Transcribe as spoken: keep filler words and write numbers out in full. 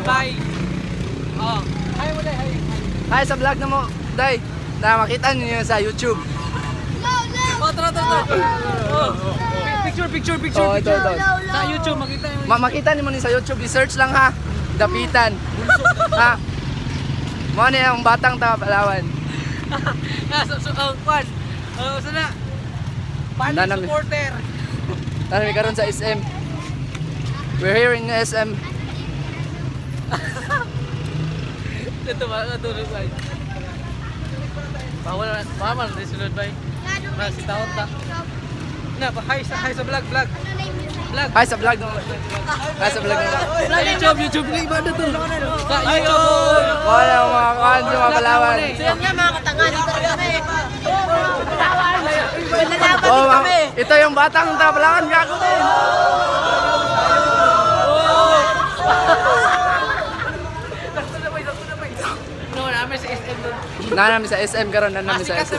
Hi. Oh. Hi, wala, hi, hi. Hi sa vlog na mo, Day. Na makita niyo sa YouTube. Oh, tara, tara, tara. Oh. Picture, picture, picture, Oh, ito, picture. ito. Sa YouTube, makita niyo. Ma-, makita niyo ni sa YouTube, i-search lang ha. Dapitan. Ha? Mo ni ang batang ta Palawan. Ah, so, so, oh, kwan. Oh, sana. Panic Nanam- supporter. Nanami karon sa S M. We're here in S M. Ito ba? Ito ba? Bawal na. Bawal na sunod ba? Mas taot na. Na, pa, hi sa, hi sa vlog, vlog. Vlog. Hi sa vlog. Hi sa vlog. Sa YouTube, YouTube, iba na to. Sa YouTube. Wala, mga kuwan, sa mga Palawan. Siya nga, mga katanga, dito kami. Manlalaban Oh, din mga, kami. Ito yung batang ta Palawan, gago din. No, namin sa S M doon. Nanami sa S M karon, nanami sa Kasi S M.